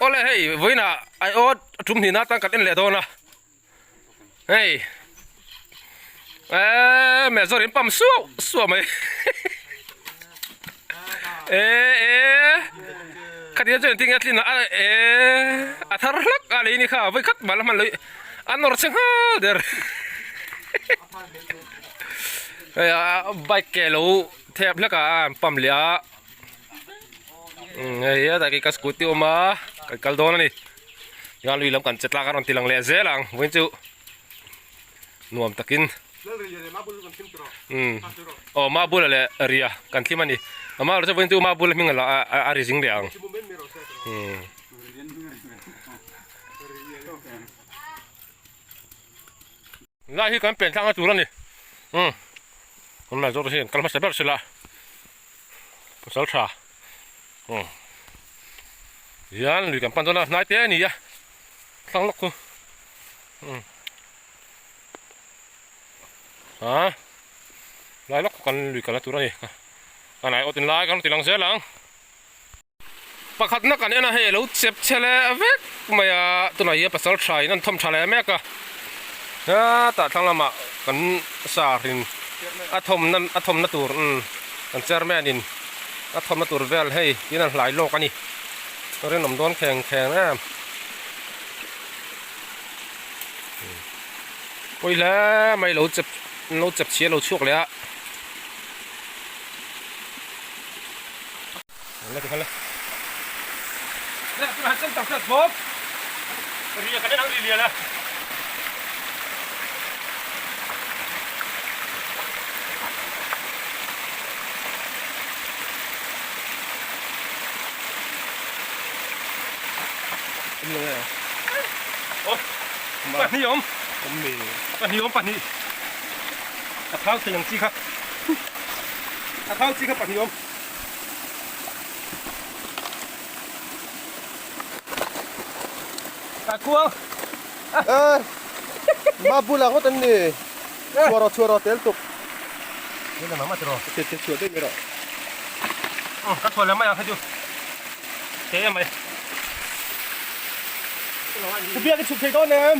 Awle hei vawiinah aiawt tum hnihna atan kan en leh dawn a hei eee mezawr in pam suau suau mai ee ee khatia chuan engtin nge a tlin a ee a thar hlak a lei ni kha vawi khat mah la hman lo a nawr che nghal der hei a bike ke lo thep hlek a an pump leh a hei hetah khi ka scooty a awm a kan kal dawn a ni chuan lui lam kan che tlak a rawn ti lang leh zel ang vawiin chu nuam takin umm aw mabula leh ria kan thlim a ni amah erawh chu vawiin chu mabula hming a a ri zing leh ang umm. Lai hi kan pen tlang a tur a ni umm kan mai zawk te hian kal hmasa ber sela pasal tha umm hian lui kan pan dawn a hnai te a ni a thlang lawk chu umm a lai lawk kan lui kalna tur a ni a nai awt in lai kan ti lang zel ang. Pakhatna kan en a hei alo chep chhe leh vek mai a tunah hian pasal tha in an thawm tha leh mek a hetah thlang lamah kan sar in a thawmna a thawmna tur umm kan chairman in a thawmna tur vel hei tin an hlai lawk a ni rinawm dawn kheng kheng em pawi hle mai lo chep lo chep chhia lo chhuak leh a. Pahnih awm pahnih awm pahnih a thau thei ang chi kha a thau chi kha pahnih awm. Ka kuang. Eh, ma bula ngawt an ni. Chhuah rawh, chhuah rawh, tel tuk. Ni la mama tiraw. Te te chhuah daih mai rawh. Umm, ka chhuah leh mai ang kha chu. Te em mai. Ku biak i chhuk thei dawn em?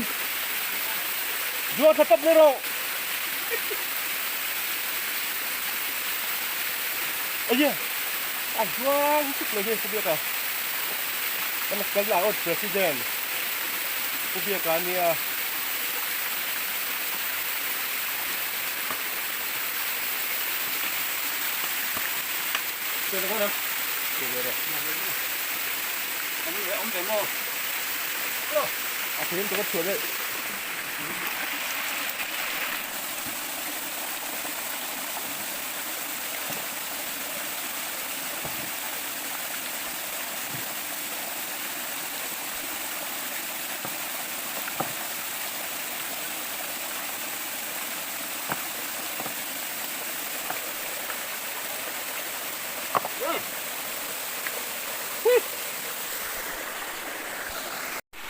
Zuar tha tawp mai rawh. Aye, a zuang chuk mai hi Pu Biaka. Kan kal lai awt President Pu Biaka a nia. A thim tak a chhuah daih.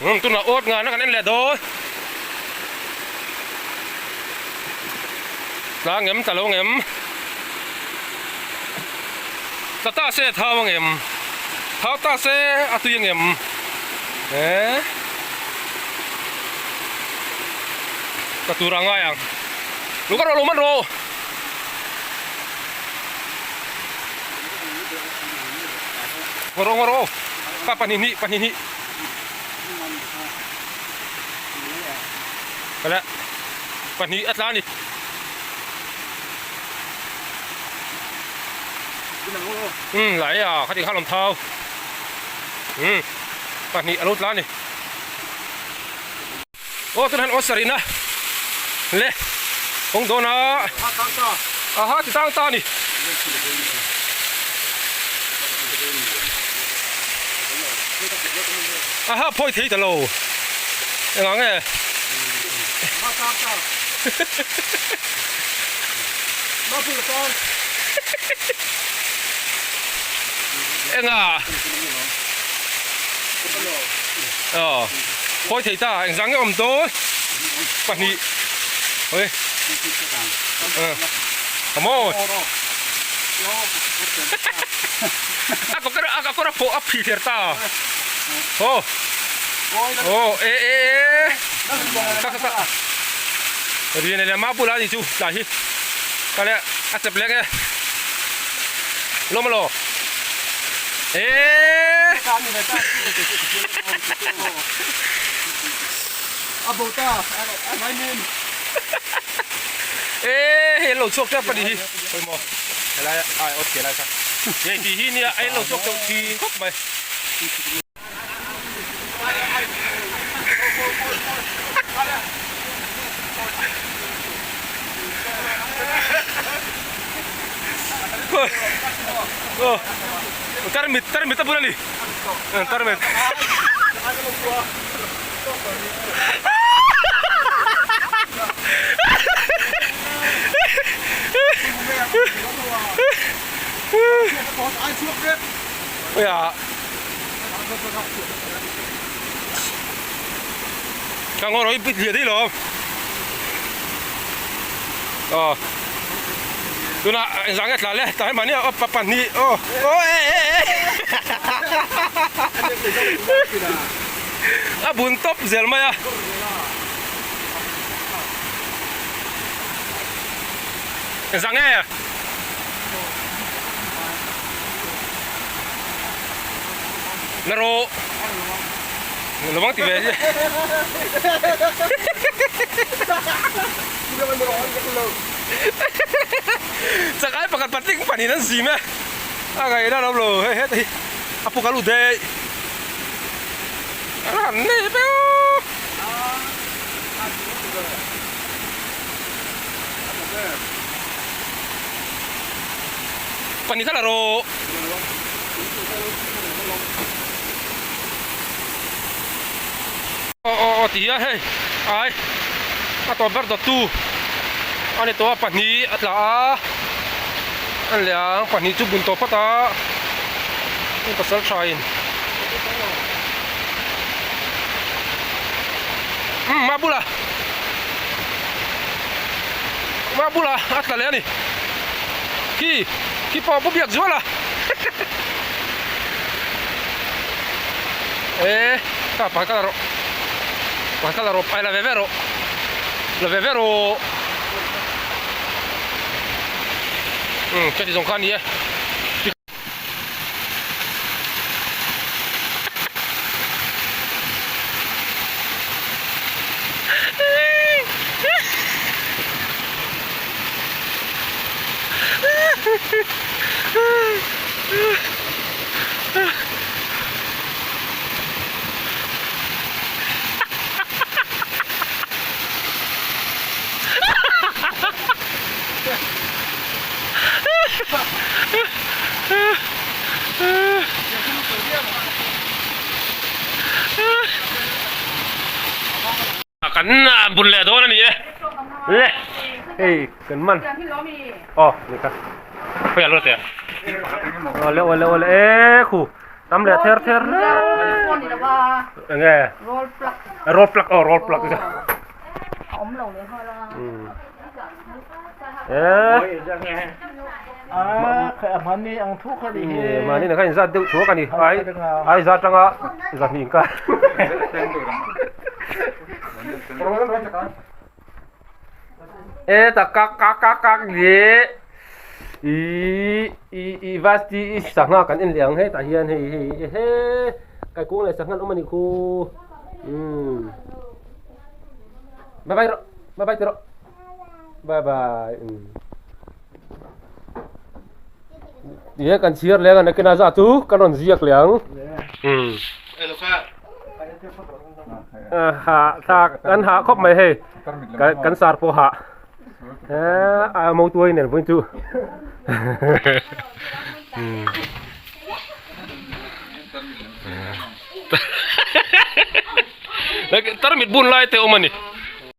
Umm tunah awt ngana kan en leh dawn. Tla ngem tla lo ngem. Tla ta se thau a ngem. Thau ta se a tui a ngem. Eee. Tla tur a ngai ang. Lu ka rawh lo man rawh. Ngaw rawh ngaw rawh. Pa pahnih hnih pahnih hnih. Kala pahnih a tla a ni. Umm lai a khati khan awm thau. Umm pahnih a lo tla a ni. Aw tunah hian aw sarihna le kawng dawn a aha ti tang ta a ni. Aha phawi thei ta lo engah nge engah aw phawi thei ta engzah nge awm dawn pahnih oi a maw a kawr a phawh a phih hler ta. Aw. Aw e e e. Kha kha kha. Rian leh ma bula ni chu tlai hi. Ka le a chep lek e. Lawm alo. E. A bo ta a ngai min. E hei an lo chhuak tep a nih hi. Pawimawh helai a ai awt ke lai kha. Hei tih hi nia a in lo chhuak deuh thin khawp mai. Tarmit tarmit a bul a ni tarmit. Ka ngaw rawh i put hliah daih lo aw tunah engzah nge tla le tlai mahni aw pa pahnih aw aw e e e a bun tawp zel mai a engzah nge. La rawh lovang ti ve chakai pakhat patling pahnih an zim e a ngaihna a awm lo hei heta hi a puk a lut daih a han nei viau. Pahnih kha la rawh. Aw aw aw ti hian hei ai a tawp ber dawt tu a ni tawh a pahnih a tla a a ni leh ang pahnih chu bun tawh phawt a heng pasal tha in umm a bulah a bulah a tla leh a ni khi khi pawh a pu biak zual a. E ka pakhat ka la rawh pakhat ka la rawh ai la ve ve rawh la ve ve rawh umm ka ti zawng kha a ni e. Kan bun leh dawn a ni e le hei kan man aw ni kha khawiah lo teh awle awle awle e khu tam leh ther ther hle enge roll plug roll plug aw roll plug mahni na kha inzat deuh thuak a ni ai ai za tanga zahnih inkar e tak kak kak kak kak leh ih ih ih vasti i sangha kan en leh ang hetah hian hei hei ehe kaikung leh sangha an awm a nih khu umm. Bye bye rawh bye bye ti rawh bye bye umm ti he kan chhiar leng a nakin a za chu kan rawn ziak leh ang umm ha thla kan hah khawp mai hei kan sar pawh hah a motuai nen vawiin chu umm. Tarmit bun lai te awm a ni.